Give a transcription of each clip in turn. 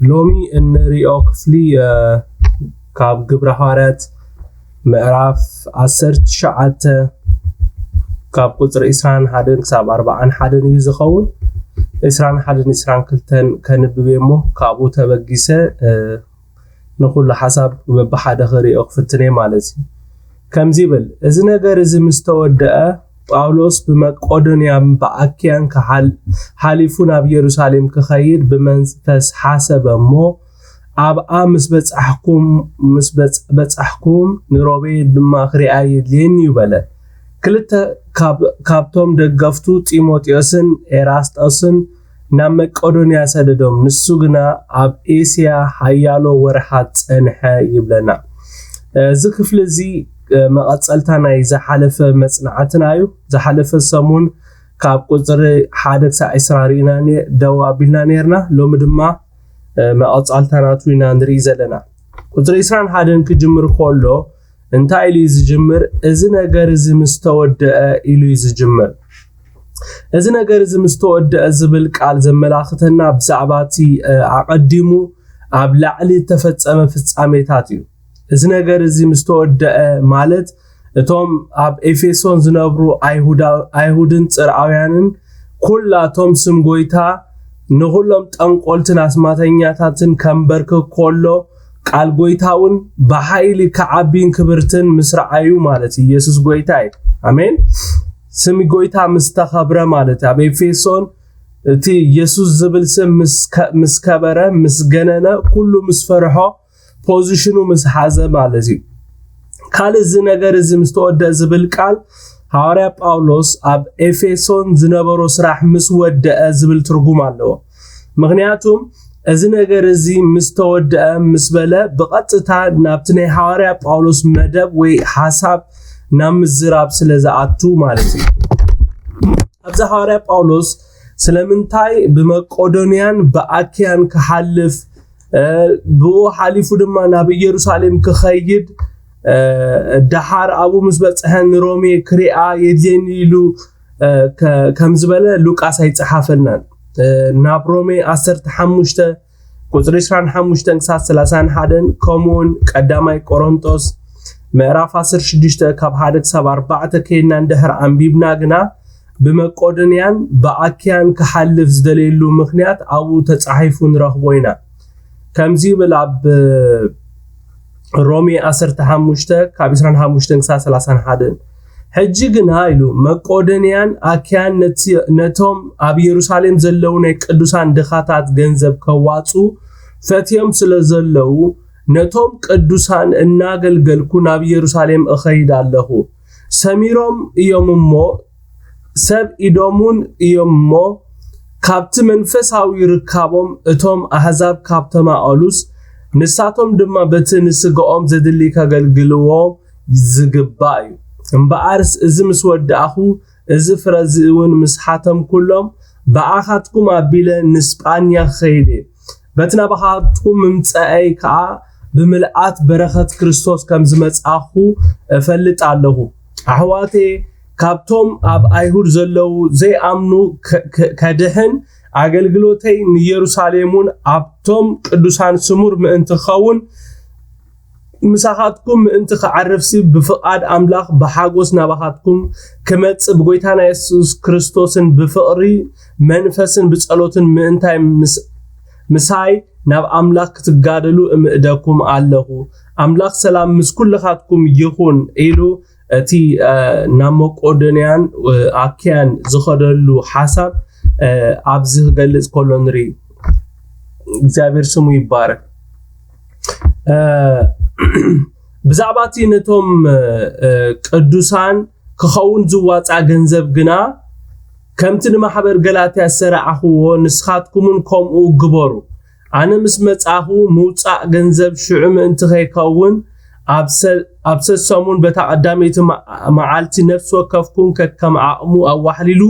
ሎሚ እንሪኦ ክፍሊ ካብ ግብረ ሃዋርያት ምዕራፍ ዓሰርተ ትሽዓተ ካብ ቁፅሪ ዕስራን ሓደን ክሳብ ኣርባዓን ሓደን እዩ ዝኸውን። ዕስራን ሓደን ዕስራን ክልተን ከንብብ እየ እሞ ካብኡ ተበጊሰ ንኩሉ ሓሳብ በብሓደ ክሪኦ ክፍትን እየ ማለት እዩ። ከምዚ ይብል፣ እዚ ነገር እዚ ምስ ተወደአ ጳውሎስ ብመቄዶንያን ብኣኪያን ሓሊፉ ናብ ኢየሩሳሌም ክኸይድ ብመንፈስ ሓሰበ እሞ ኣብኣ ምስ በጻሕኩም ምስ በጻሕኩም ንሮሜ ድማ ክሪኣ የድልየኒ እዩ በለ። ክልተ ካብቶም ደገፍቱ ጢሞቴዎስን ኤራስጦስን ናብ መቄዶንያ ሰደዶም፣ ንሱ ግና ኣብ ኤስያ ሓያሎ ወርሓት ጸንሐ ይብለና። እዚ ክፍሊ እዚ መቐጸልታ ናይ ዝሓለፈ መጽናዕትና እዩ። ዝሓለፈ ሰሙን ካብ ቁጽሪ ሓደ ክሳብ ዕስራ ርኢና ደው ኣቢልና ነርና። ሎሚ ድማ መቐጻልታ ናቱ ኢና ንርኢ ዘለና። ቁጽሪ ዕስራን ሓደን ክጅምር ከሎ እንታይ ኢሉ እዩ ዝጅምር? እዚ ነገር እዚ ምስ ተወደአ ኢሉ እዩ ዝጅምር። እዚ ነገር እዚ ምስ ተወደአ ዝብል ቃል ዘመላኽተና ብዛዕባ እቲ ኣቐዲሙ ኣብ ላዕሊ እተፈጸመ ፍጻሜታት እዩ። እዚ ነገር እዚ ምስ ተወደአ ማለት እቶም ኣብ ኤፌሶን ዝነብሩ ኣይሁድን ጽርኣውያንን ኩላቶም ስም ጎይታ ንኹሎም ጠንቆልትን ኣስማተኛታትን ከንበርክክ ከሎ ቃል ጎይታ እውን ብሓይሊ ክዓቢን ክብርትን ምስ ረኣዩ ማለት እዩ። ኢየሱስ ጎይታ እዩ። ኣሜን። ስም ጎይታ ምስ ተኸብረ ማለት እዩ። ኣብ ኤፌሶን እቲ ኢየሱስ ዝብል ስም ምስ ከበረ ምስ ገነነ ኩሉ ምስ ፈርሖ ፖዚሽኑ ምስ ሓዘ ማለት እዩ። ካልእ እዚ ነገር እዚ ምስ ተወደአ ዝብል ቃል ሃዋርያ ጳውሎስ ኣብ ኤፌሶን ዝነበሮ ስራሕ ምስ ወደአ ዝብል ትርጉም ኣለዎ። ምኽንያቱም እዚ ነገር እዚ ምስ ተወደአ ምስ በለ ብቐጥታ ናብቲ ናይ ሃዋርያ ጳውሎስ መደብ ወይ ሓሳብ ናብ ምዝራብ ስለ ዝኣቱ ማለት እዩ። ኣብዚ ሃዋርያ ጳውሎስ ስለምንታይ ብመቄዶንያን ብኣኪያን ክሓልፍ ብኡ ሓሊፉ ድማ ናብ ኢየሩሳሌም ክኸይድ ደሓር ኣብኡ ምስ በጽሐ ንሮሜ ክሪኣ የድልየኒ ኢሉ ከም ዝበለ ሉቃስ ኣይጸሓፈልናን። ናብ ሮሜ ዓሰርተ ሓሙሽተ ቁጽሪ ዕስራን ሓሙሽተን ክሳብ ሰላሳን ሓደን ከምኡውን ቀዳማይ ቆሮንጦስ ምዕራፍ ዓሰርተ ሽዱሽተ ካብ ሓደ ክሳብ ኣርባዕተ ከይድና እንድሕር ኣንቢብና ግና ብመቄዶንያን ብኣኪያን ክሓልፍ ዝደለየሉ ምኽንያት ኣብኡ ተጻሒፉ ንረኽቦ ኢና። ከምዚ ይብል ኣብ ሮሜ ዓሰርተ ሓሙሽተ ካብ ዕስራን ሓሙሽተን ክሳብ ሰላሳን ሓደን ሕጂ ግና ኢሉ መቄዶንያን ኣኪያን ነቶም ኣብ ኢየሩሳሌም ዘለዉ ናይ ቅዱሳን ድኻታት ገንዘብ ከዋጹ ፈትዮም ስለ ዘለዉ ነቶም ቅዱሳን እናገልገልኩ ናብ ኢየሩሳሌም እኸይድ ኣለኹ። ሰሚሮም እዮም እሞ ሰብ ኢዶሙን እዮም እሞ ካብቲ መንፈሳዊ ርካቦም እቶም ኣህዛብ ካብ ተማቐሉስ ንሳቶም ድማ በቲ ንስጋኦም ዘድሊ ከገልግልዎ ዝግባእ እዩ። እምበኣርስ እዚ ምስ ወዳእኹ እዚ ፍረ እዚ እውን ምስ ሓተምኩሎም ብኣኻትኩም ኣቢለ ንስጳኛ ክኸይድ እየ። በቲ ናባኻትኩም ምምጻኣይ ከኣ ብምልኣት በረኸት ክርስቶስ ከም ዝመጻኹ እፈልጥ ኣለኹ። ኣሕዋተየ ካብቶም ኣብ ኣይሁድ ዘለዉ ዘይኣምኑ ከድሕን ኣገልግሎተይ ንየሩሳሌም እውን ኣብቶም ቅዱሳን ስሙር ምእንቲ ክኸውን ምሳኻትኩም ምእንቲ ክዓርፍሲ ብፍቓድ ኣምላኽ ብሓጎስ ናባኻትኩም ክመጽእ ብጎይታና የሱስ ክርስቶስን ብፍቕሪ መንፈስን ብጸሎትን ምእንታይ ምሳይ ናብ ኣምላኽ ክትጋደሉ እምእደኩም ኣለኹ። ኣምላኽ ሰላም ምስ ኩልኻትኩም ይኹን ኢሉ እቲ ናብ መቄዶንያን ኣኪያን ዝኸደሉ ሓሳብ ኣብዚ ክገልጽ ከሎ ንርኢ። እግዚኣብሔር ስሙ ይባረክ። ብዛዕባ እቲ ነቶም ቅዱሳን ክኸውን ዝዋፃእ ገንዘብ ግና ከምቲ ንማሕበር ገላትያ ዝሰራዕኽዎ ንስኻትኩምን ከምኡ ግበሩ። ኣነ ምስ መጻኹ ምውጻእ ገንዘብ ሽዑ ምእንቲ ከይከውን ኣብ ሰ- ኣብ ሰሰሙን በታ ቀዳመይቲ መ- መዓልቲ ነፍሲ ወከፍኩም ከከም ዓቕሙ ኣዋሕሊሉ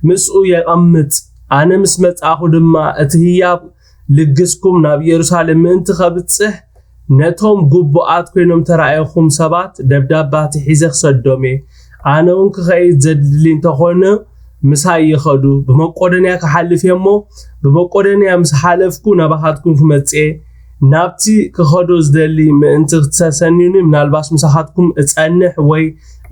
ምስኡ የቐምጥ። ኣነ ምስ መጻኹ ድማ እቲ ህያብ ልግስኩም ናብ ኢየሩሳሌም ምእንቲ ከብጽሕ ነቶም ግቡኣት ኮይኖም ተራእየኹም ሰባት ደብዳባቲ ሒዘ ክሰዶም እየ። ኣነ እውን ክኸይድ ዘድሊ እንተኾነ ምሳይ ይኸዱ። ብመቄዶንያ ክሓልፍ እየ እሞ፣ ብመቄዶንያ ምስ ሓለፍኩ ናባኻትኩም ክመጽእ እየ። ናብቲ ክኸዶ ዝደሊ ምእንቲ ክትሰሰንዩኒ፣ ምናልባሽ ምሳኻትኩም እጸንሕ ወይ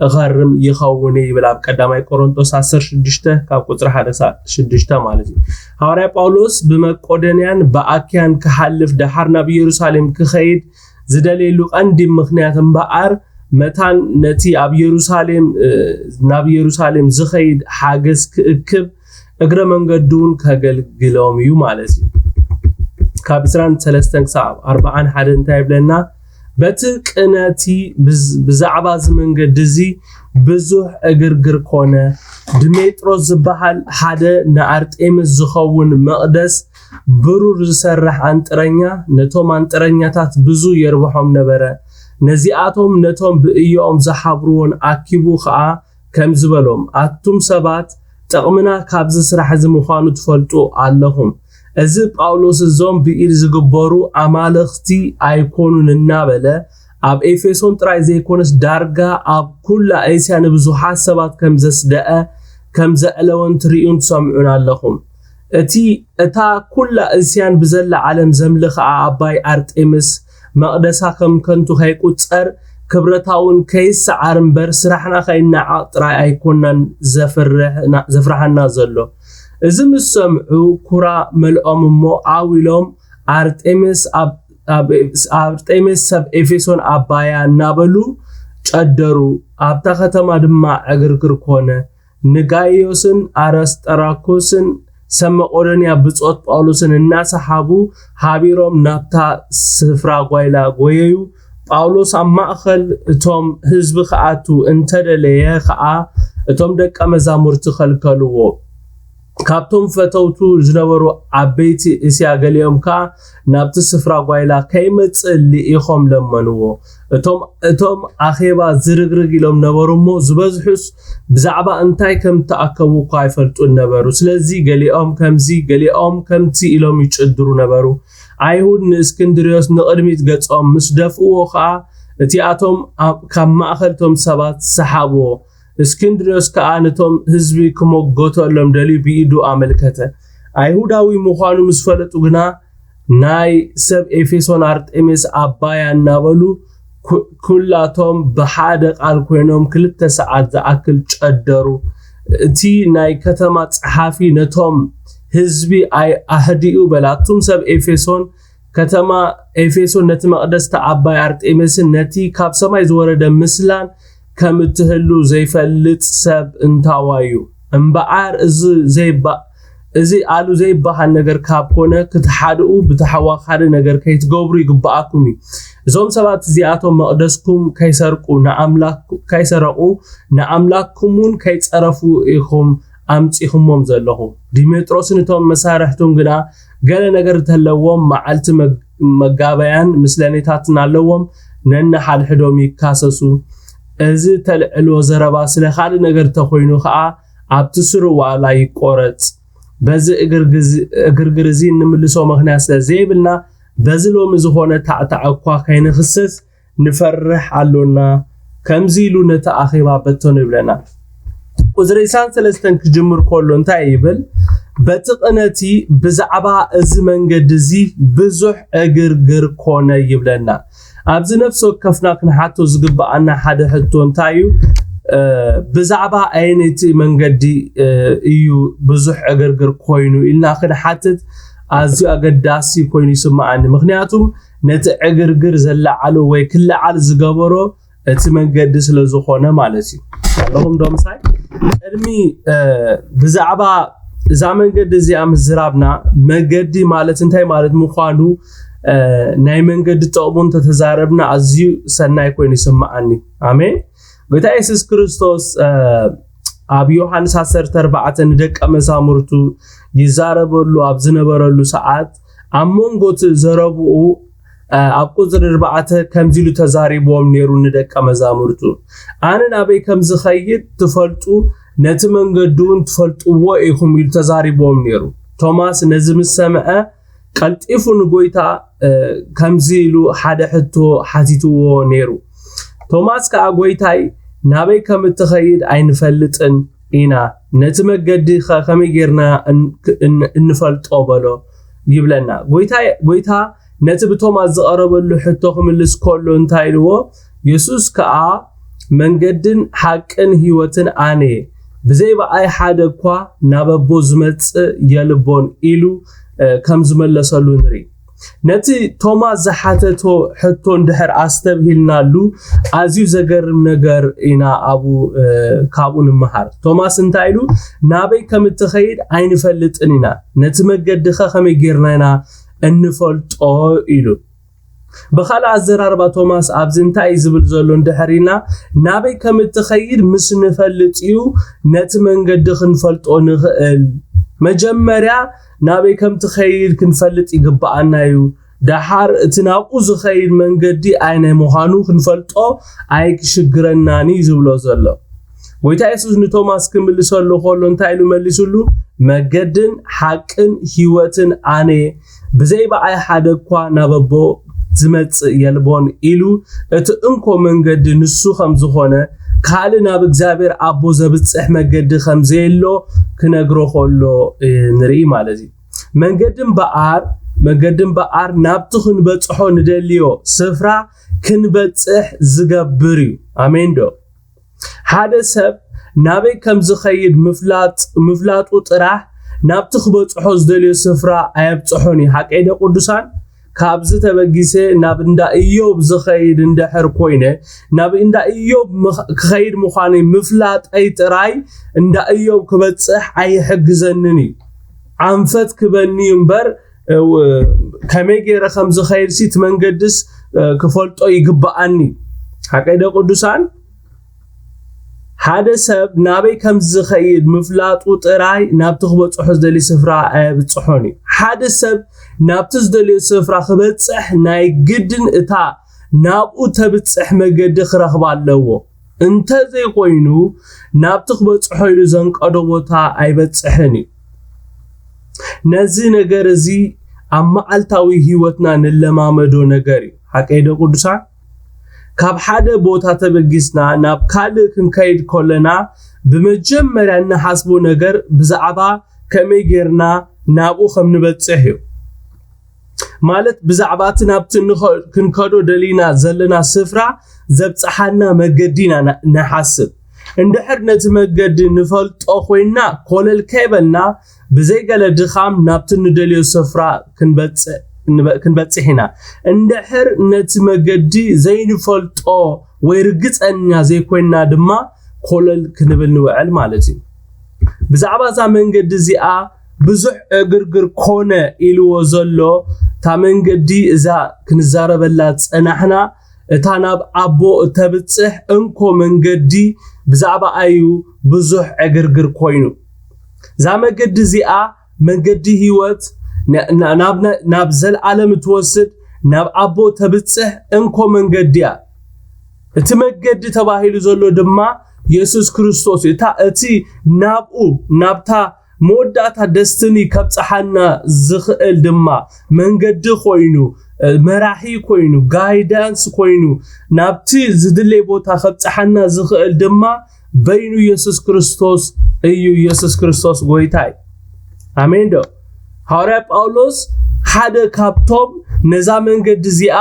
እኸርም ይኸውን እየ ይብል፣ ኣብ ቀዳማይ ቆሮንቶስ ዓሰርተ ሽዱሽተ ካብ ቁጽሪ ሓደ ክሳብ ሽዱሽተ ማለት እዩ። ሃዋርያ ጳውሎስ ብመቄዶንያን ብኣክያን ክሓልፍ፣ ደሓር ናብ ኢየሩሳሌም ክኸይድ ዝደልየሉ ቀንዲ ምኽንያት እምበኣር፣ መታን ነቲ ኣብ የሩሳሌም፣ እ፣ ናብ የሩሳሌም ዝኸይድ ሓገዝ ክእክብ፣ እግረ መንገዱ እውን ከገልግሎም እዩ ማለት እዩ። ካብ ዕስራን ሰለስተን ክሳብ ኣርባዓን ሓደ እንታይ ይብለና? በቲ ቅነቲ ብዝ-፣ ብዛዕባ እዚ መንገዲ እዚ ብዙሕ ዕግርግር ኮነ። ድሜጥሮስ ዝበሃል ሓደ ንኣርጤምስ ዝኸውን መቕደስ ብሩር ዝሰርሕ ኣንጥረኛ፣ ነቶም ኣንጥረኛታት ብዙ የርብሖም ነበረ። ነዚኣቶም ነቶም ብእዮኦም ዝሓብርዎን ኣኪቡ ኸኣ ከምዚ በሎም፣ ኣቱም ሰባት፣ ጥቕምና ካብዚ ስራሕ እዚ ምዃኑ ትፈልጡ ኣለኹም። እዚ ጳውሎስ እዞም ብኢድ ዝግበሩ ኣማልኽቲ ኣይኮኑን እናበለ፣ ኣብ ኤፌሶን ጥራይ ዘይኮነስ ዳርጋ ኣብ ኩላ እስያ ንብዙሓት ሰባት ከም ዘስደአ፣ ከም ዘዕለወን ትርእዩን ትሰምዑን ኣለኹም። እቲ፣ እታ ኩላ እስያን ብዘላ ዓለም ዘምልኽኣ ኣባይ ኣርጤምስ መቕደሳ ከም ከንቱ ከይቁጸር፣ ክብረታ እውን ከይሰዓር እምበር፣ ስራሕና ከይነዓቕ ጥራይ ኣይኮናን ዘፍርሕና-፣ ዘፍርሓና ዘሎ። እዚ ምስ ሰምዑ ኩራ መልኦም እሞ ዓው ኢሎም፣ ኣርጤምስ ኣብ፣ ኣብ፣ ኣርጤምስ ሰብ ኤፌሶን ኣባያ እናበሉ ጨደሩ። ኣብታ ከተማ ድማ ዕግርግር ኮነ። ንጋይዮስን ኣረስጠራኮስን ሰብ መቄዶንያ ብጾት ጳውሎስን እናሰሓቡ ሓቢሮም ናብታ ስፍራ ጓይላ ጎየዩ። ጳውሎስ ኣብ ማእከል እቶም ህዝቢ ክኣቱ እንተደለየ ኸኣ እቶም ደቀ መዛሙርቲ ከልከልዎ። ካብቶም ፈተውቱ ዝነበሩ ዓበይቲ እስያ ገሊኦም ከኣ ናብቲ ስፍራ ጓይላ ከይመጽእ ልኢኾም ለመንዎ። እቶም፣ እቶም ኣኼባ ዝርግርግ ኢሎም ነበሩ እሞ፣ ዝበዝሑስ ብዛዕባ እንታይ ከም እተኣከቡ እኳ ኣይፈልጡን ነበሩ። ስለዚ ገሊኦም ከምዚ፣ ገሊኦም ከምቲ ኢሎም ይጭድሩ ነበሩ። ኣይሁድ ንእስክንድርዮስ ንቕድሚት ገጾም ምስ ደፍእዎ ኸኣ፣ እቲኣቶም ኣብ፣ ካብ ማእከል እቶም ሰባት ሰሓብዎ። እስክንድርዮስ ከኣ ነቶም ህዝቢ ክመጎተሎም ደልዩ ብኢዱ ኣመልከተ። ኣይሁዳዊ ምዃኑ ምስ ፈለጡ ግና፣ ናይ ሰብ ኤፌሶን ኣርጤምስ ኣባያ እናበሉ፣ ኩ-፣ ኩላቶም ብሓደ ቃል ኮይኖም ክልተ ሰዓት ዝኣክል ጨደሩ። እቲ ናይ ከተማ ጸሓፊ ነቶም ህዝቢ ኣይ-፣ ኣህዲኡ በለ፣ ኣቱም ሰብ ኤፌሶን፣ ከተማ ኤፌሶን ነቲ መቕደስቲ ኣባይ ኣርጤምስን ነቲ ካብ ሰማይ ዝወረደ ምስላን ከም እትህሉ ዘይፈልጥ ሰብ እንታዋዩ? እምበኣር እዚ ዘይባ-፣ እዚ ኣሉ ዘይበሃል ነገር ካብ ኮነ፣ ክትሓድኡ ብታሕዋኽ ሓደ ነገር ከይትገብሩ ይግብኣኩም እዩ። እዞም ሰባት እዚኣቶም መቕደስኩም ከይሰርቁ፣ ንኣምላክ-፣ ከይሰረቑ፣ ንኣምላክኩም እውን ከይጸረፉ ኢኹም ኣምጺኹሞም ዘለኹም። ዲሜጥሮስን እቶም መሳርሕቱን ግና፣ ገለ ነገር እንተለዎም፣ መዓልቲ መግ-፣ መጋበያን ምስለኔታትን ኣለዎም፣ ነንሓድሕዶም ይካሰሱ። እዚ ተልዕልዎ ዘረባ ስለ ካልእ ነገር እንተኾይኑ ኸኣ፣ ኣብቲ ስሩዕ ዋዕላ ይቆረጽ። በዚ እግርግዝ-፣ እግርግር እዚ እንምልሶ ምኽንያት ስለ ዘይብልና፣ በዚ ሎሚ ዝኾነ ታዕታዕ እኳ ከይንኽሰስ ንፈርሕ ኣሎና። ከምዚ ኢሉ ነቲ ኣኼባ በተኖ ይብለና። ቁጽሪ ዕስራን ሰለስተን ክጅምር ከሎ እንታይ ይብል? በቲ ቅነቲ ብዛዕባ እዚ መንገዲ እዚ ብዙሕ ዕግርግር ኮነ ይብለና። ኣብዚ ነፍሲ ወከፍና ክንሓቶ ዝግብኣና ሓደ ሕቶ እንታይ እዩ? እ፣ ብዛዕባ ኣየነይቲ መንገዲ፣ እ፣ እዩ ብዙሕ ዕግርግር ኮይኑ ኢልና ክንሓትት ኣዝዩ ኣገዳሲ ኮይኑ ይስምዓኒ። ምኽንያቱም ነቲ ዕግርግር ዘለዓሎ ወይ ክለዓል ዝገበሮ እቲ መንገዲ ስለ ዝኾነ ማለት እዩ። ኣለኹም ዶ ምሳይ? ቅድሚ፣ እ፣ ብዛዕባ እዛ መንገዲ እዚኣ ምዝራብና፣ መንገዲ ማለት እንታይ ማለት ምዃኑ፣ እ፣ ናይ መንገዲ ጥቕሙ እንተተዛረብና ኣዝዩ ሰናይ ኮይኑ ይስምዓኒ። ኣሜን። ጎይታ የሱስ ክርስቶስ፣ እ፣ ኣብ ዮሃንስ ዓሰርተ ኣርባዕተ ንደቀ መዛሙርቱ ይዛረበሉ ኣብ ዝነበረሉ ሰዓት፣ ኣብ መንጎ እቲ ዘረብኡ፣ እ፣ ኣብ ቁጽሪ ኣርባዕተ ከምዚ ኢሉ ተዛሪብዎም ነይሩ ንደቀ መዛሙርቱ። ኣነ ናበይ ከም ዝኸይድ ትፈልጡ፣ ነቲ መንገዲ እውን ትፈልጥዎ ኢኹም ኢሉ ተዛሪብዎም ነይሩ። ቶማስ ነዚ ምስ ሰምዐ፣ ቀልጢፉ ንጎይታ፣ እ፣ ከምዚ ኢሉ ሓደ ሕቶ ሓቲትዎ ነይሩ። ቶማስ ከኣ፣ "ጎይታይ፣ ናበይ ከም እትኸይድ ኣይንፈልጥን፣ ኢና፣ ነቲ መገዲ ከ ከመይ ጌርና እን- እን- እንፈልጦ በሎ ይብለና። ጎይታ ጎይታ ነቲ ብቶማስ ዝቐረበሉ ሕቶ ክምልስ ከሎ እንታይ ኢልዎ? የሱስ ከኣ መንገድን ሓቅን ህይወትን ኣነ እየ፣ ብዘይ ብኣይ ሓደ እኳ ናብ ኣቦ ዝመጽእ የልቦን ኢሉ ከም ዝመለሰሉ ንርኢ። ነቲ ቶማስ ዝሓተቶ ሕቶ እንድሕር ኣስተብሂልናሉ ኣዝዩ ዘገርም ነገር ኢና ኣብኡ ካብኡ ንምሃር። ቶማስ እንታይ ኢሉ? ናበይ ከም እትኸይድ ኣይንፈልጥን ኢና፣ ነቲ መገዲ ኸ ከመይ ጌርና ኢና እንፈልጦ? ኢሉ። ብኻልእ ኣዘራርባ ቶማስ ኣብዚ እንታይ እዩ ዝብል ዘሎ እንድሕር ኢልና፣ ናበይ ከም እትኸይድ ምስ ንፈልጥ እዩ ነቲ መንገዲ ክንፈልጦ ንኽእል። መጀመርያ ናበይ ከም ትኸይድ ክንፈልጥ ይግብኣና እዩ። ደሓር እቲ ናብኡ ዝኸይድ መንገዲ ኣይናይ ምዃኑ ክንፈልጦ ኣይክሽግረናን እዩ ዝብሎ ዘሎ። ጎይታ የሱስ ንቶማስ ክምልሰሉ ከሎ እንታይ ኢሉ መሊሱሉ? መገድን ሓቅን ህይወትን ኣነ፣ ብዘይ ብኣይ ሓደ እኳ ናብ ኣቦ ዝመጽእ የልቦን ኢሉ። እቲ እንኮ መንገዲ ንሱ ከም ዝኾነ፣ ካልእ ናብ እግዚኣብሔር ኣቦ ዘብጽሕ መገዲ ከም ዘየሎ ክነግሮ ከሎ ንርኢ ማለት እዩ። መንገዲ እምበኣር መንገዲ እምበኣር ናብቲ ክንበጽሖ ንደልዮ ስፍራ ክንበጽሕ ዝገብር እዩ። ኣሜን ዶ? ሓደ ሰብ ናበይ ከም ዝኸይድ ምፍላጥ ምፍላጡ ጥራሕ ናብቲ ክበጽሖ ዝደልዮ ስፍራ ኣየብጽሖን እዩ። ሓቀይ ዶ ቅዱሳን? ካብዚ ተበጊሰ ናብ እንዳ ኢዮብ ዝኸይድ እንድሕር ኮይነ፣ ናብ እንዳ ኢዮብ ምኽ- ክኸይድ ምዃነይ ምፍላጠይ ጥራይ እንዳ ኢዮብ ክበጽሕ ኣይሕግዘንን እዩ። ኣንፈት ክበኒ እዩ እምበር፣ እ፣ ከመይ ገይረ ከም ዝኸይድ ሲ እቲ መንገድስ እ፣ ክፈልጦ ይግብኣኒ። ሓቀይ ዶ ቅዱሳን? ሓደ ሰብ ናበይ ከም ዝኸይድ ምፍላጡ ጥራይ ናብቲ ክበጽሖ ዝደሊ ስፍራ ኣየብጽሖን እዩ። ሓደ ሰብ ናብቲ ዝደልዮ ስፍራ ክበጽሕ ናይ ግድን እታ ናብኡ ተብጽሕ መገዲ ክረኽባ ኣለዎ። እንተ ዘይኮይኑ ናብቲ ክበጽሖ ኢሉ ዘንቀዶ ቦታ ኣይበጽሕን እዩ። ነዚ ነገር እዚ ኣብ መዓልታዊ ህይወትና ንለማመዶ ነገር እዩ። ሓቀይ ዶ ቅዱሳን? ካብ ሓደ ቦታ ተበጊስና ናብ ካልእ ክንከይድ ከለና ብመጀመርያ እንሓስቦ ነገር ብዛዕባ ከመይ ጌርና ናብኡ ከም ንበጽሕ እዩ። ማለት ብዛዕባ እቲ ናብቲ ንኸ- ክንከዶ ደሊና ዘለና ስፍራ ዘብጽሓና መገዲ ኢና ና- ንሓስብ። እንድሕር ነቲ መገዲ ንፈልጦ ኮይንና ኮለል ከይበልና ብዘይ ገለ ድኻም ናብቲ ንደልዮ ስፍራ ክንበጽ- ንበ- ክንበጽሕ ኢና። እንድሕር ነቲ መገዲ ዘይንፈልጦ ወይ ርግጸኛ ዘይኮይንና ድማ ኮለል ክንብል ንውዕል ማለት እዩ። ብዛዕባ እዛ መንገዲ እዚኣ ብዙሕ ዕግርግር ኮነ ኢልዎ ዘሎ እታ መንገዲ እዛ ክንዛረበላ ዝጸናሕና እታ ናብ ኣቦ እተብጽሕ እንኮ መንገዲ ብዛዕባ ኣዩ ብዙሕ ዕግርግር ኮይኑ። እዛ መገዲ እዚኣ መንገዲ ህይወት ን- ን- ናብ ነ- ናብ ዘልዓለም እትወስድ ናብ ኣቦ ተብጽሕ እንኮ መንገዲ እያ። እቲ መገዲ ተባሂሉ ዘሎ ድማ የሱስ ክርስቶስ እዩ። እታ እቲ ናብኡ ናብታ መወዳእታ ደስትኒ ከብጽሓና ዝኽእል ድማ መንገዲ ኮይኑ እ፣ መራሒ ኮይኑ ጋይዳንስ ኮይኑ ናብቲ ዝድለይ ቦታ ከብጽሓና ዝኽእል ድማ በይኑ የሱስ ክርስቶስ እዩ። የሱስ ክርስቶስ ጎይታ እዩ። ኣሜን ዶ? ሃዋርያ ጳውሎስ ሓደ ካብቶም ነዛ መንገዲ እዚኣ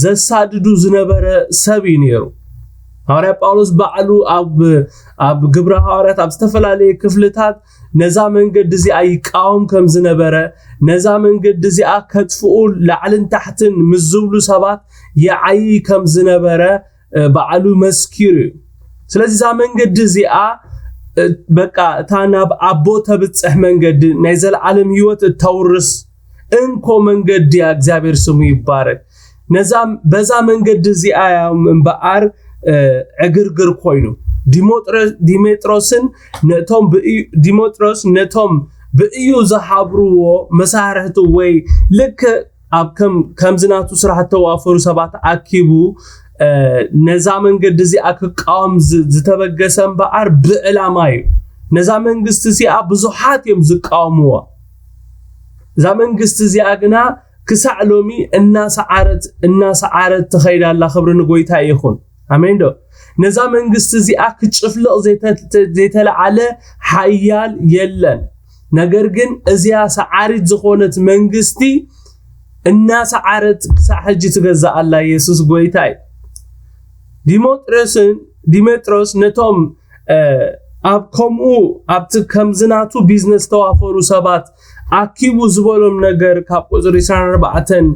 ዘሳድዱ ዝነበረ ሰብ እዩ ነይሩ። ሃዋርያ ጳውሎስ ባዕሉ ኣብ ኣብ ግብረ ሃዋርያት ኣብ ዝተፈላለየ ክፍልታት ነዛ መንገዲ እዚኣ ይቃወም ከም ዝነበረ፣ ነዛ መንገዲ እዚኣ ከጥፍኡ ላዕልን ታሕትን ምስ ዝብሉ ሰባት ይዓይ ከም ዝነበረ እ፣ ባዕሉ መስኪሩ እዩ። ስለዚ እዛ መንገዲ እዚኣ እ፣ በቃ እታ ናብ ኣቦ ተብጽሕ መንገዲ ናይ ዘለዓለም ህይወት እተውርስ እንኮ መንገዲ እያ። እግዚኣብሔር ስሙ ይባረክ። ነዛ በዛ መንገዲ እዚኣ እያ እምበኣር እ፣ ዕግርግር ኮይኑ ዲሞጥረ- ዲሜጥሮስን ነቶም ብእዩ- ዲሞጥሮስ ነቶም ብእዩ ዝሃብርዎ መሳርሕቱ ወይ ልክዕ ኣብ ከም ከምዚ ናቱ ስራሕ እተዋፈሩ ሰባት ኣኪቡ እ፣ ነዛ መንገዲ እዚኣ ክቃወም ዝ- ዝተበገሰ እምበኣር ብዕላማ እዩ። ነዛ መንግስቲ እዚኣ ብዙሓት እዮም ዝቃወምዋ። እዛ መንግስቲ እዚኣ ግና ክሳዕ ሎሚ እናሰዓረት እናሰዓረት ትኸይድ ኣላ። ክብሪ ንጎይታ ይኹን። ኣሜን ዶ? ነዛ መንግስቲ እዚኣ ክጭፍልቕ ዘይተ- ዘይተለዓለ ሓያል የለን። ነገር ግን እዚኣ ሰዓሪት ዝኾነት መንግስቲ እናሰዓረት ክሳዕ ሕጂ ትገዛእ ኣላ። ኢየሱስ ጎይታ እዩ። ዲሞጥሮስን ዲሜጥሮስ ነቶም ኣብ ከምኡ ኣብቲ ከምዚ ናቱ ቢዝነስ ዝተዋፈሩ ሰባት ኣኪቡ ዝበሎም ነገር ካብ ቁፅሪ ዕስራን ኣርባዕተን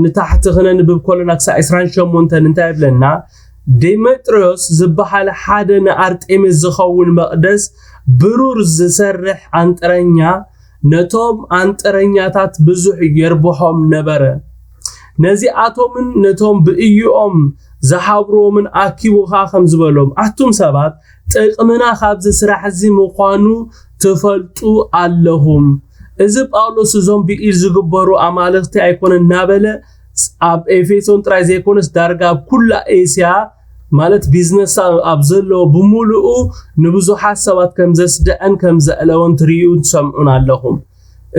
ንታሕቲ ክነንብብ ከለና ክሳብ ዕስራን ሸሞንተን እንታይ ይብለና? ዴሜጥርዮስ ዝበሃል ሓደ ንኣርጤምስ ዝኸውን መቕደስ ብሩር ዝሰርሕ ኣንጥረኛ ነቶም ኣንጥረኛታት ብዙሕ የርብሖም ነበረ። ነዚኣቶምን ነቶም ብእይኦም ዝሓብርዎምን ኣኪቡ ኸኣ ከም ዝበሎም፣ ኣቱም ሰባት፣ ጥቕምና ካብዚ ስራሕ እዚ ምዃኑ ትፈልጡ ኣለኹም። እዚ ጳውሎስ እዞም ብኢድ ዝግበሩ ኣማልኽቲ ኣይኮነን እናበለ ኣብ ኤፌሶን ጥራይ ዘይኮነስ ዳርጋ ኣብ ኩላ ኤስያ ማለት ቢዝነስ ኣብ ዘለዎ ብምሉኡ ንብዙሓት ሰባት ከም ዘስደዐን ከም ዘዕለወን ትርእዩን ትሰምዑን ኣለኹም።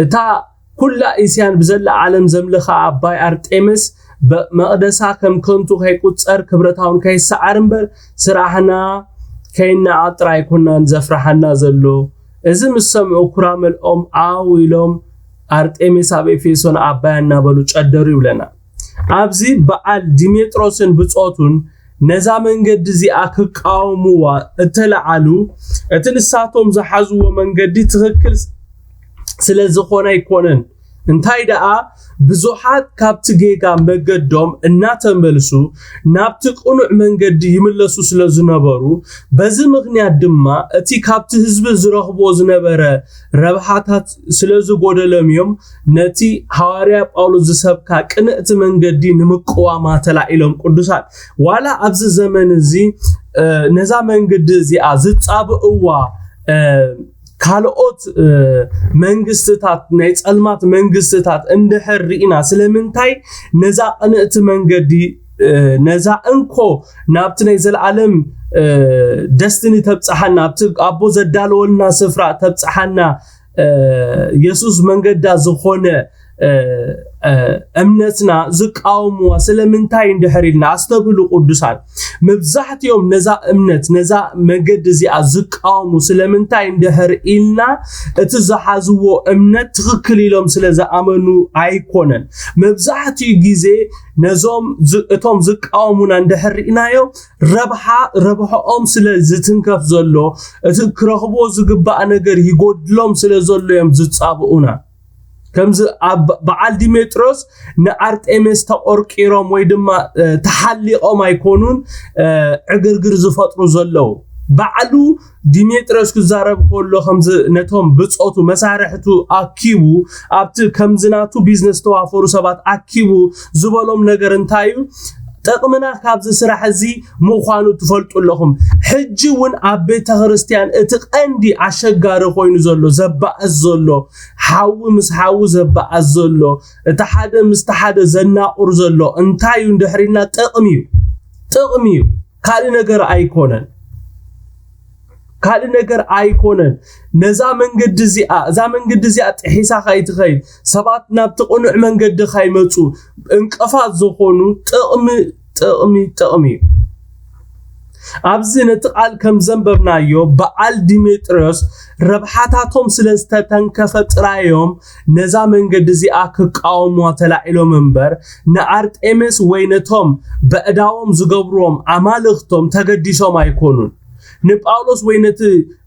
እታ ኩላ እስያን ብዘላ ዓለም ዘምልኻ ኣባይ ኣርጤምስ መቕደሳ ከም ከንቱ ከይቁጸር ክብረታውን ከይሰዓር እምበር ስራሕና ከይነዓቕ ጥራይ ኣይኮናን ዘፍርሓና ዘሎ። እዚ ምስ ሰምዑ ኩራ መልኦም ዓው ኢሎም ኣርጤምስ ኣብ ኤፌሶን ኣባያ እናበሉ ጨደሩ ይብለና። ኣብዚ በዓል ዲሜጥሮስን ብጾቱን ነዛ መንገዲ እዚኣ ክቃወምዋ እተለዓሉ እቲ ንሳቶም ዝሓዝዎ መንገዲ ትኽክል ስለ ዝኾነ ኣይኮነን። እንታይ ደኣ ብዙሓት ካብቲ ጌጋ መገዶም እናተመልሱ ናብቲ ቅኑዕ መንገዲ ይምለሱ ስለ ዝነበሩ በዚ ምኽንያት ድማ እቲ ካብቲ ህዝቢ ዝረኽብዎ ዝነበረ ረብሓታት ስለ ዝጎደሎም እዮም ነቲ ሃዋርያ ጳውሎስ ዝሰብካ ቅንእቲ መንገዲ ንምቅዋማ ተላዒሎም። ቅዱሳን ዋላ ኣብዚ ዘመን እዚ ነዛ መንገዲ እዚኣ ዝጻብእዋ ካልኦት መንግስትታት ናይ ጸልማት መንግስትታት እንድሕር ርኢና ስለምንታይ ነዛ ቅንእቲ መንገዲ ነዛ እንኮ ናብቲ ናይ ዘለዓለም ደስትኒ ተብጽሓና ኣብቲ ኣቦ ዘዳለወልና ስፍራ ተብጽሓና የሱስ መንገዳ ዝኾነ እምነትና ዝቃወምዋ ስለምንታይ እንድሕር ኢልና ኣስተብህሉ ቅዱሳን። መብዛሕትኦም ነዛ እምነት ነዛ መገዲ እዚኣ ዝቃወሙ ስለምንታይ እንድሕር ኢልና እቲ ዝሓዝዎ እምነት ትኽክል ኢሎም ስለ ዝኣመኑ ኣይኮነን። መብዛሕትኡ ግዜ ነዞም እቶም ዝቃወሙና እንድሕር ርኢናዮ ረብሓ ረብሓኦም ስለ ዝትንከፍ ዘሎ እቲ ክረኽብዎ ዝግባእ ነገር ይጎድሎም ስለ ዘሎ እዮም ዝጻብኡና። ከምዚ ኣብ በዓል ዲሜጥሮስ ንኣርጤሜስ ተቆርቂሮም ወይ ድማ ተሓሊቖም ኣይኮኑን ዕግርግር ዝፈጥሩ ዘለዉ። ባዕሉ ዲሜጥሮስ ክዛረብ ከሎ ከምዚ ነቶም ብጾቱ መሳርሕቱ ኣኪቡ ኣብቲ ከምዚ ናቱ ቢዝነስ ዝተዋፈሩ ሰባት ኣኪቡ ዝበሎም ነገር እንታይ እዩ? ጥቕምና ካብዚ ስራሕ እዚ ምዃኑ ትፈልጡ ኣለኹም። ሕጂ እውን ኣብ ቤተ ክርስቲያን እቲ ቀንዲ ኣሸጋሪ ኮይኑ ዘሎ ዘባእስ ዘሎ ሓዊ ምስ ሓዊ ዘባእስ ዘሎ እቲ ሓደ ምስቲ ሓደ ዘናቑር ዘሎ እንታይ እዩ እንድሕር ኢልና ጥቕሚ እዩ። ጥቕሚ እዩ። ካልእ ነገር ኣይኮነን። ካልእ ነገር ኣይኮነን። ነዛ መንገዲ እዚኣ እዛ መንገዲ እዚኣ ጥሒሳ ከይትኸይድ ሰባት ናብቲ ቅኑዕ መንገዲ ከይመፁ እንቅፋት ዝኾኑ ጥቕሚ ጥቕሚ ጥቕሚ እዩ። ኣብዚ ነቲ ቃል ከም ዘንበብናዮ በዓል ዲሜጥርዮስ ረብሓታቶም ስለ ዝተተንከፈ ጥራዮም ነዛ መንገዲ እዚኣ ክቃወምዋ ተላዒሎም እምበር ንኣርጤምስ ወይ ነቶም በእዳዎም ዝገብርዎም ኣማልኽቶም ተገዲሶም ኣይኮኑን። ንጳውሎስ ወይ ነቲ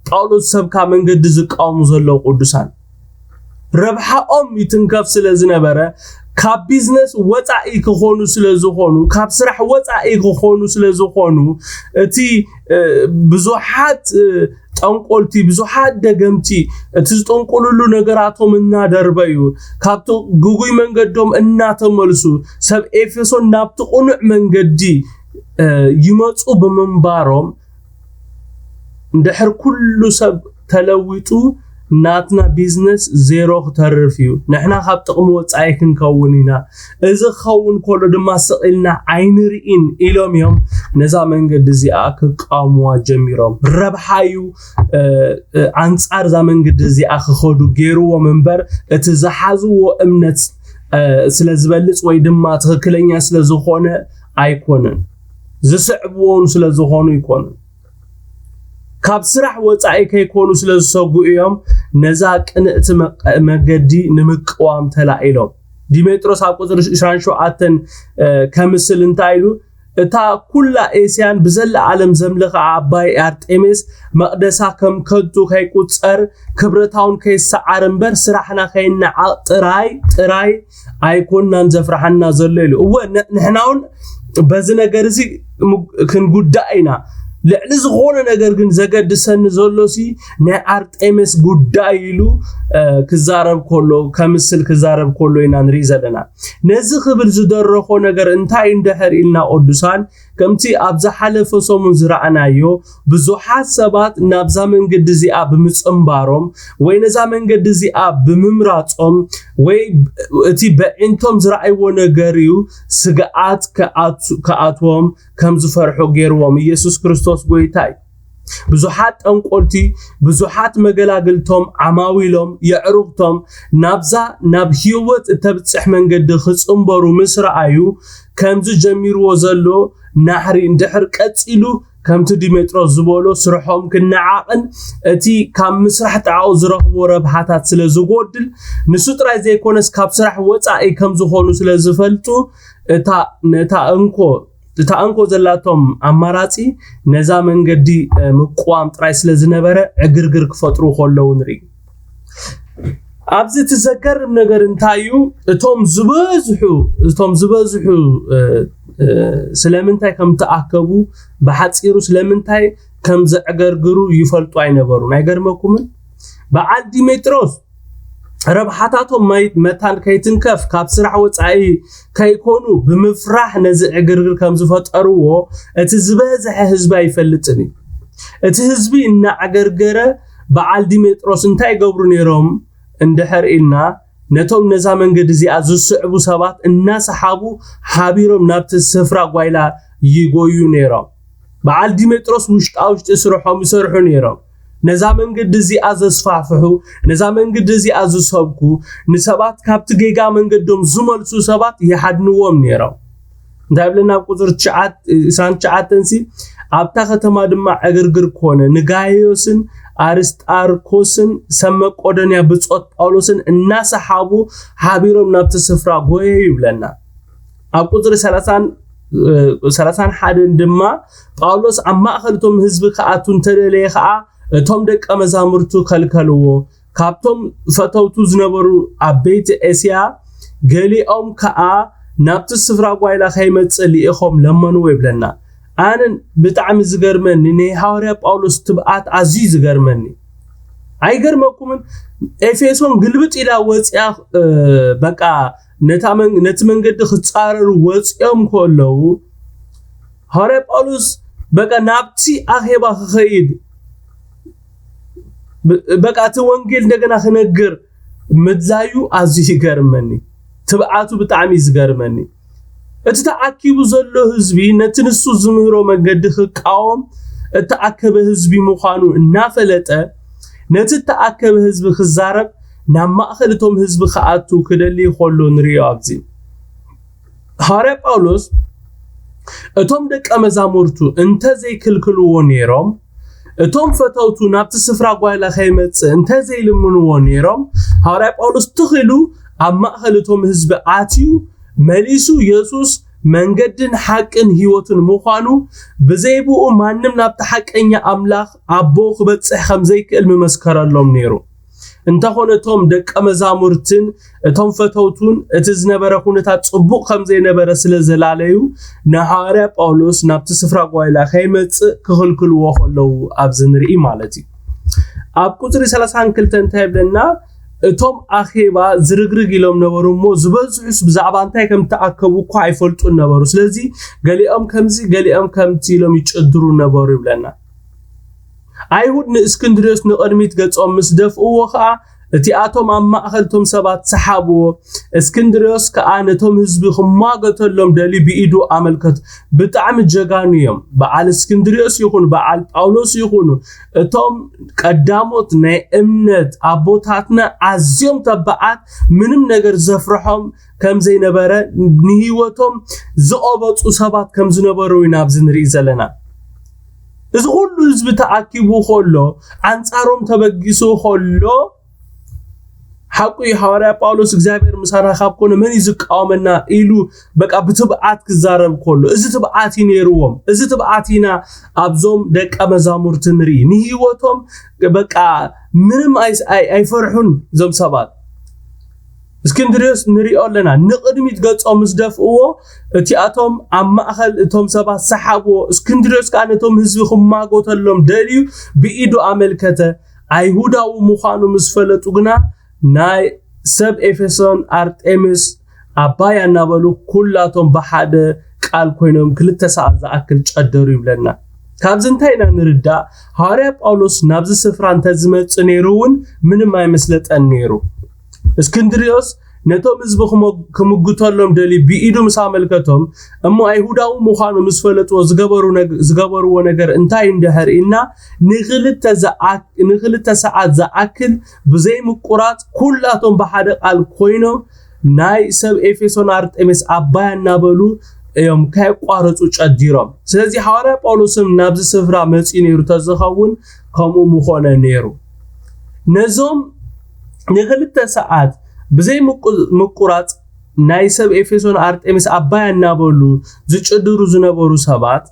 ጳውሎስ ዝሰብካ መንገዲ ዝቃወሙ ዘለዉ ቅዱሳን ረብሓኦም ይትንከፍ ስለ ዝነበረ ካብ ቢዝነስ ወፃኢ ክኾኑ ስለ ዝኾኑ ካብ ስራሕ ወፃኢ ክኾኑ ስለ ዝኾኑ እቲ ብዙሓት ጠንቆልቲ ብዙሓት ደገምቲ እቲ ዝጠንቁልሉ ነገራቶም እናደርበዩ ካብቲ ግጉይ መንገዶም እናተመልሱ ሰብ ኤፌሶን ናብቲ ቅኑዕ መንገዲ ይመፁ ብምንባሮም እንድሕር ኩሉ ሰብ ተለዊጡ ናትና ቢዝነስ ዜሮ ክተርፍ እዩ። ንሕና ካብ ጥቕሚ ወፃኢ ክንከውን ኢና። እዚ ክኸውን ከሎ ድማ ስቕ ኢልና ኣይንርኢን ኢሎም እዮም ነዛ መንገዲ እዚኣ ክቃወምዋ ጀሚሮም። ረብሓ እዩ ኣንፃር እዛ መንገዲ እዚኣ ክኸዱ ገይርዎም እምበር እቲ ዝሓዝዎ እምነት ስለ ዝበልፅ ወይ ድማ ትኽክለኛ ስለ ዝኾነ ኣይኮነን። ዝስዕብዎን ስለ ዝኾኑ ኣይኮኑን። ካብ ስራሕ ወጻኢ ከይኮኑ ስለ ዝሰጉ እዮም ነዛ ቅንእቲ መቀ- መገዲ ንምቅዋም ተላኢሎም። ዲሜጥሮስ ኣብ ቁጽሪ ዕስራን ሸውዓተን ከምስል እንታይ ኢሉ? እታ ኩላ ኤስያን ብዘላ ዓለም ዘምልኻ ዓባይ ኣርጤሜስ መቕደሳ ከም ከንቱ ከይቁጸር ክብረታውን ከይሰዓር እምበር ስራሕና ከይነዓቕ ጥራይ ጥራይ ኣይኮናን ዘፍርሓና ዘሎ ኢሉ። እወ ንሕናውን በዚ ነገር እዚ ክንጉዳእ ኢና። ልዕሊ ዝኾነ ነገር ግን ዘገድሰኒ ዘሎ ሲ ናይ ኣርጤሜስ ጉዳይ ኢሉ ክዛረብ ከሎ፣ ከምስል ክዛረብ ከሎ ኢና ንርኢ ዘለና። ነዚ ክብል ዝደረኾ ነገር እንታይ እንድሕር ኢልና ቅዱሳን፣ ከምቲ ኣብ ዝሓለፈ ሰሙን ዝረኣናዮ ብዙሓት ሰባት ናብዛ መንገዲ እዚኣ ብምጽንባሮም ወይ ነዛ መንገዲ እዚኣ ብምምራጾም ወይ እቲ በዒንቶም ዝረኣይዎ ነገር እዩ ስግኣት ክኣት- ክኣትዎም ከም ዝፈርሑ ገይርዎም። ኢየሱስ ክርስቶስ ጎይታ እዩ። ብዙሓት ጠንቆልቲ ብዙሓት መገላግልቶም ዓማዊሎም የዕሩኽቶም ናብዛ ናብ ህይወት እተብጽሕ መንገዲ ክጽንበሩ ምስ ረኣዩ ከምዚ ጀሚርዎ ዘሎ ናሕሪ እንድሕር ቀጺሉ ከምቲ ዲሜጥሮስ ዝበሎ ስርሖም ክነዓቕን እቲ ካብ ምስራሕ ጣዕኡ ዝረኽቦ ረብሓታት ስለ ዝጎድል ንሱ ጥራይ ዘይኮነስ ካብ ስራሕ ወጻኢ ከም ዝኾኑ ስለ ዝፈልጡ እታ ነታ እንኮ እታ እንኮ ዘላቶም ኣማራጺ ነዛ መንገዲ ምቅዋም ጥራይ ስለ ዝነበረ ዕግርግር ክፈጥሩ ከለዉ ንርኢ። ኣብዚ እቲ ዘገርም ነገር እንታይ እዩ? እቶም ዝበዝሑ እቶም ዝበዝሑ ስለምንታይ ከም ተኣከቡ ብሓፂሩ ስለምንታይ ከም ዘዕገርግሩ ይፈልጡ ኣይነበሩን። ኣይገርመኩምን? በዓል ዲሜጥሮስ ረብሓታቶም ማይ- መታን ከይትንከፍ ካብ ስራሕ ወፃኢ ከይኮኑ ብምፍራሕ ነዚ ዕግርግር ከም ዝፈጠርዎ እቲ ዝበዝሐ ህዝቢ ኣይፈልጥን እዩ። እቲ ህዝቢ እናዕገርገረ በዓል ዲሜጥሮስ እንታይ ይገብሩ ነይሮም እንድሕር ኢልና ነቶም ነዛ መንገዲ እዚኣ ዝስዕቡ ሰባት እናሰሓቡ ሓቢሮም ናብቲ ስፍራ ጓይላ ይጎዩ ነይሮም። በዓል ዲሜጥሮስ ውሽጣ ውሽጢ ስርሖም ይሰርሑ ነይሮም። ነዛ መንገዲ እዚኣ ዘስፋፍሑ፣ ነዛ መንገዲ እዚኣ ዝሰብኩ፣ ንሰባት ካብቲ ጌጋ መንገዶም ዝመልሱ ሰባት ይሓድንዎም ነይሮም። እንታይ ብለና ኣብ ቁፅሪ ትሽዓት- ዕስራን ትሽዓተን ሲ ኣብታ ከተማ ድማ ዕግርግር ኮነ። ንጋይዮስን ኣርስጣርኮስን ሰብ መቆዶንያ ብጾት ጳውሎስን እናሰሓቡ ሓቢሮም ናብቲ ስፍራ ጎየዩ ይብለና። ኣብ ቁፅሪ ሰላሳን ሰላሳን ሓደን ድማ ጳውሎስ ኣብ ማእኸል እቶም ህዝቢ ክኣቱ እንተደለየ ከዓ እቶም ደቀ መዛሙርቱ ከልከልዎ። ካብቶም ፈተውቱ ዝነበሩ ዓበይቲ ኤስያ ገሊኦም ከዓ ናብቲ ስፍራ ጓይላ ከይመፅእ ልኢኾም ለመንዎ ይብለና። ኣነ ብጣዕሚ ዝገርመኒ ናይ ሃዋርያ ጳውሎስ ትብኣት ኣዝዩ ዝገርመኒ። ኣይገርመኩምን? ኤፌሶን ግልብጥ ኢላ ወፂኣ በቃ ነቲ መንገዲ ክፃረሩ ወፂኦም ከለዉ ሃዋርያ ጳውሎስ በቃ ናብቲ ኣኼባ ክኸይድ በቃ እቲ ወንጌል እንደገና ክነግር ምድላዩ ኣዝዩ ይገርመኒ። ትብዓቱ ብጣዕሚ እዩ ዝገርመኒ። እቲ ተኣኪቡ ዘሎ ህዝቢ ነቲ ንሱ ዝምህሮ መንገዲ ክቃወም እተኣከበ ህዝቢ ምዃኑ እናፈለጠ ነቲ እተኣከበ ህዝቢ ክዛረብ ናብ ማእኸል እቶም ህዝቢ ክኣቱ ክደሊ ከሎ ንሪኦ። ኣብዚ ሃዋርያ ጳውሎስ እቶም ደቀ መዛሙርቱ እንተዘይክልክልዎ ነይሮም እቶም ፈተውቱ ናብቲ ስፍራ ጓይላ ከይመፅእ እንተዘይልምንዎ ነይሮም ሃዋርያ ጳውሎስ ትኺሉ ኣብ ማእኸል እቶም ህዝቢ ኣትዩ መሊሱ የሱስ መንገድን ሓቅን ህይወትን ምዃኑ ብዘይብኡ ማንም ናብቲ ሓቀኛ ኣምላኽ ኣቦ ክበፅሕ ከም ዘይክእል ምመስከረሎም ነይሩ። እንተኾነ እቶም ደቀ መዛሙርትን እቶም ፈተውቱን እቲ ዝነበረ ኩነታት ፅቡቕ ከም ዘይነበረ ስለ ዘላለዩ ንሃዋርያ ጳውሎስ ናብቲ ስፍራ ጓይላ ከይመፅእ ክኽልክልዎ ከለዉ ኣብዚ ንርኢ ማለት እዩ። ኣብ ቁፅሪ ሰላሳን ክልተን እንታይ ይብለና? እቶም ኣኼባ ዝርግርግ ኢሎም ነበሩ እሞ ዝበዝሑስ ብዛዕባ እንታይ ከም ተኣከቡ እኳ ኣይፈልጡን ነበሩ። ስለዚ ገሊኦም ከምዚ ገሊኦም ከምቲ ኢሎም ይጭድሩ ነበሩ ይብለና። ኣይሁድ ንእስክንድርዮስ ንቕድሚት ገጾም ምስ ደፍእዎ ኸኣ እቲኣቶም ኣብ ማእኸል እቶም ሰባት ሰሓብዎ። እስክንድርዮስ ከኣ ነቶም ህዝቢ ክሟገተሎም ደልዩ ብኢዱ ኣመልከቱ። ብጣዕሚ ጀጋኑ እዮም። በዓል እስክንድርዮስ ይኹኑ በዓል ጳውሎስ ይኹኑ እቶም ቀዳሞት ናይ እምነት ኣቦታትና ኣዝዮም ተባዓት፣ ምንም ነገር ዘፍርሖም ከም ዘይነበረ፣ ንህይወቶም ዝቐበጹ ሰባት ከም ዝነበሩ ኢና ኣብዚ ንርኢ ዘለና። እዚ ኩሉ ህዝቢ ተኣኪቡ ከሎ፣ ኣንጻሮም ተበጊሱ ከሎ፣ ሓቁ እዩ፣ ሃዋርያ ጳውሎስ እግዚኣብሔር ምሳና ካብ ኮነ መን እዩ ዝቃወመና ኢሉ በቃ ብትብዓት ክዛረብ ከሎ፣ እዚ ትብዓት እዩ ነይርዎም። እዚ ትብዓት ኢና ኣብዞም ደቀ መዛሙርቲ ንርኢ። ንህይወቶም በቃ ምንም ኣይስ- ኣይ- ኣይፈርሑን እዞም ሰባት። እስክንድርዮስ ንሪኦ ኣለና። ንቕድሚት ገጾም ምስ ደፍእዎ፣ እቲኣቶም ኣብ ማእኸል እቶም ሰባት ሰሓብዎ። እስክንድርዮስ ከኣ ነቶም ህዝቢ ክማጎተሎም ደልዩ ብኢዱ ኣመልከተ። ኣይሁዳዊ ምዃኑ ምስ ፈለጡ ግና፣ ናይ ሰብ ኤፌሶን ኣርጤምስ ኣባያ እናበሉ ኩላቶም ብሓደ ቃል ኮይኖም ክልተ ሰዓት ዝኣክል ጨደሩ ይብለና። ካብዚ እንታይ ኢና ንርዳእ? ሃዋርያ ጳውሎስ ናብዚ ስፍራ እንተዝመጽእ ነይሩ እውን ምንም ኣይመስለጠን ነይሩ። እስክንድርዮስ ነቶም ህዝቢ ክሞ- ክምጉተሎም ደልዩ ብኢዱ ምስ ኣመልከቶም፣ እሞ ኣይሁዳዊ ምዃኑ ምስ ፈለጥዎ ዝገበሩ ነግ- ዝገበርዎ ነገር እንታይ እንድሕር ኢልና፣ ንኽልተ ዝኣ- ንኽልተ ሰዓት ዝኣክል ብዘይምቁራጽ ኩላቶም ብሓደ ቃል ኮይኖም ናይ ሰብ ኤፌሶን ኣርጤምስ ኣባያ እናበሉ እዮም ከየቋረጹ ጨዲሮም። ስለዚ ሃዋርያ ጳውሎስም ናብዚ ስፍራ መጺኡ ነይሩ ተዝኸውን ከምኡ ምኾነ ነይሩ። ነዞም ንኽልተ ሰዓት ብዘይ ምቁ- ምቁራጽ ናይ ሰብ ኤፌሶን ኣርጤምስ ኣባያ እናበሉ ዝጭድሩ ዝነበሩ ሰባት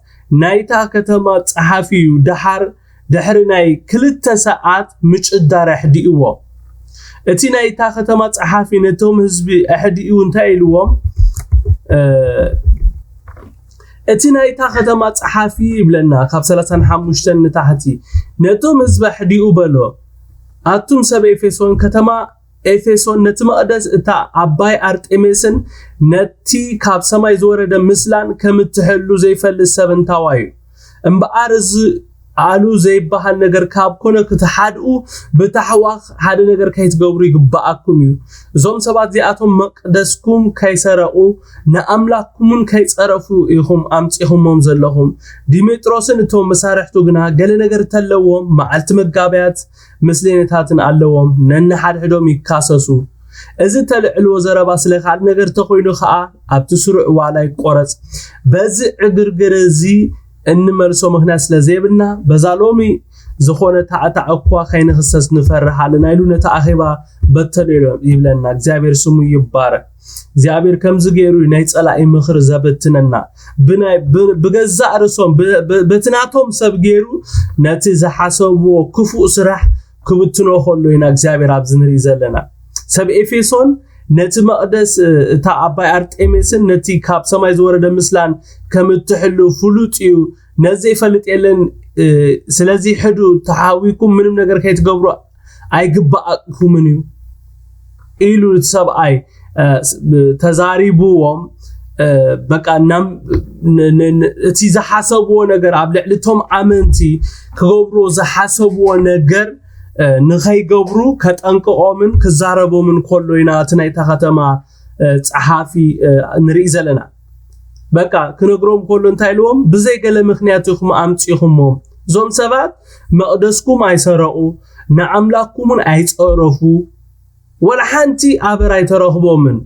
ናይታ ከተማ ጸሓፊ እዩ። ደሓር ድሕሪ ናይ ክልተ ሰዓት ምጭዳር ኣሕዲእዎ። እቲ ናይታ ከተማ ጸሓፊ ነቶም ህዝቢ ኣሕዲኡ እንታይ ኢልዎም? እ፣ እቲ ናይታ ከተማ ጸሓፊ ይብለና ካብ ሰላሳን ሓሙሽተን ንታሕቲ፣ ነቶም ህዝቢ ኣሕዲኡ በሎ፣ ኣቱም ሰብ ኤፌሶን፣ ከተማ ኤፌሶን ነቲ መቕደስ እታ ኣባይ ኣርጤሜስን ነቲ ካብ ሰማይ ዝወረደ ምስላን ከም እትሕሉ ዘይፈልጥ ሰብ እንታዋይ እዩ? እምበኣር እዚ ኣሉ ዘይበሃል ነገር ካብ ኮነ ክትሓድኡ ብታሕዋኽ ሓደ ነገር ከይትገብሩ ይግብኣኩም እዩ። እዞም ሰባት እዚኣቶም መቕደስኩም ከይሰረቑ ንኣምላኽኩምን ከይጸረፉ ኢኹም ኣምጺኹሞም ዘለኹም። ዲሜጥሮስን እቶም መሳርሕቱ ግና ገለ ነገር ተለዎም፣ መዓልቲ መጋብያት ምስሌነታትን ኣለዎም፣ ነንሓድሕዶም ይካሰሱ። እዚ እተልዕልዎ ዘረባ ስለ ካልእ ነገር ተኾይኑ ኸኣ ኣብቲ ስሩዕ ዋላ ይቆረጽ። በዚ ዕግርግር እዚ እንመልሶ ምኽንያት ስለ ዘይብልና በዛ ሎሚ ዝኾነ ታዕታዕ እኳ ከይንኽሰስ ንፈርሕ ኣለና ኢሉ ነቲ ኣኼባ በተኑ ኢሎም ይብለና። እግዚኣብሔር ስሙ ይባረክ። እግዚኣብሔር ከምዚ ገይሩ እዩ ናይ ጸላኢ ምኽሪ ዘበትነና። ብናይ ብ- ብገዛእ ርእሶም ብ- ብ- በቲ ናቶም ሰብ ገይሩ ነቲ ዝሓሰብዎ ክፉእ ስራሕ ክብትኖ ከሎ ኢና እግዚኣብሔር ኣብዚ ንርኢ ዘለና። ሰብ ኤፌሶን ነቲ መቕደስ እ፣ እታ ኣባይ ኣርጤሜስን ነቲ ካብ ሰማይ ዝወረደ ምስላን ከም እትሕሉ ፍሉጥ እዩ። ነዚ ይፈልጥ የለን። እ፣ ስለዚ ሕዱ ተሓዊኩም ምንም ነገር ከይትገብሩ ኣይግባኣኩምን እዩ ኢሉ እቲ ሰብኣይ እ፣ ስ- ብ- ተዛሪብዎም። እ፣ በቃ ናም ን- ን- ን- እቲ ዝሓሰብዎ ነገር ኣብ ልዕሊ እቶም ኣመንቲ ክገብርዎ ዝሓሰብዎ ነገር እ፣ ንኸይገብሩ ከጠንቅቖምን ክዛረቦምን ከሎ ኢና እቲ ናይታ ከተማ እ፣ ጸሓፊ እ፣ ንርኢ ዘለና። በቃ ክነግሮም ከሎ እንታይ ኢልዎም? ብዘይ ገለ ምኽንያት ኢኹም ኣምጺኹሞም። እዞም ሰባት መቕደስኩም ኣይሰረቑ፣ ንኣምላኽኩምን ኣይጸረፉ፣ ወላ ሓንቲ ኣበር ኣይተረኽቦምን፣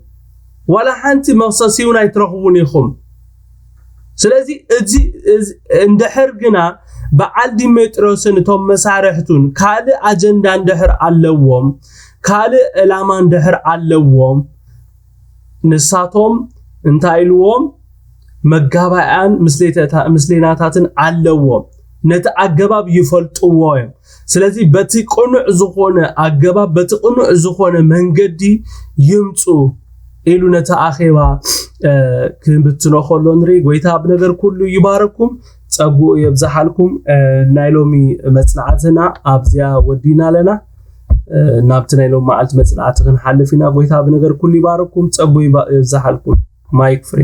ወላ ሓንቲ መኽሰሲ እውን ኣይትረኽቡን ኢኹም። ስለዚ እዚ እዚ- እንድሕር ግና በዓል ዲሜጥሮስን እቶም መሳርሕቱን ካልእ ኣጀንዳ እንድሕር ኣለዎም፣ ካልእ ዕላማ እንድሕር ኣለዎም፣ ንሳቶም እንታይ ኢልዎም? መጋባእያን ምስሌተታ- ምስሌናታትን ኣለዎም። ነቲ ኣገባብ ይፈልጥዎ እዮም። ስለዚ በቲ ቅኑዕ ዝኾነ ኣገባብ፣ በቲ ቅኑዕ ዝኾነ መንገዲ ይምፁ ኢሉ ነቲ ኣኼባ እ፣ ክብትኖ ከሎ ንርኢ። ጎይታ ብነገር ኩሉ ይባረኩም፣ ጸጉኡ የብዝሓልኩም። እ፣ ናይ ሎሚ መጽናዕትና ኣብዚኣ ወዲና ኣለና። እ፣ ናብቲ ናይ ሎሚ መዓልቲ መጽናዕቲ ክንሓልፍ ኢና። ጎይታ ብነገር ኩሉ ይባረኩም፣ ጸጉኡ ይባ- የብዝሓልኩም። ማይክ ፍሪ።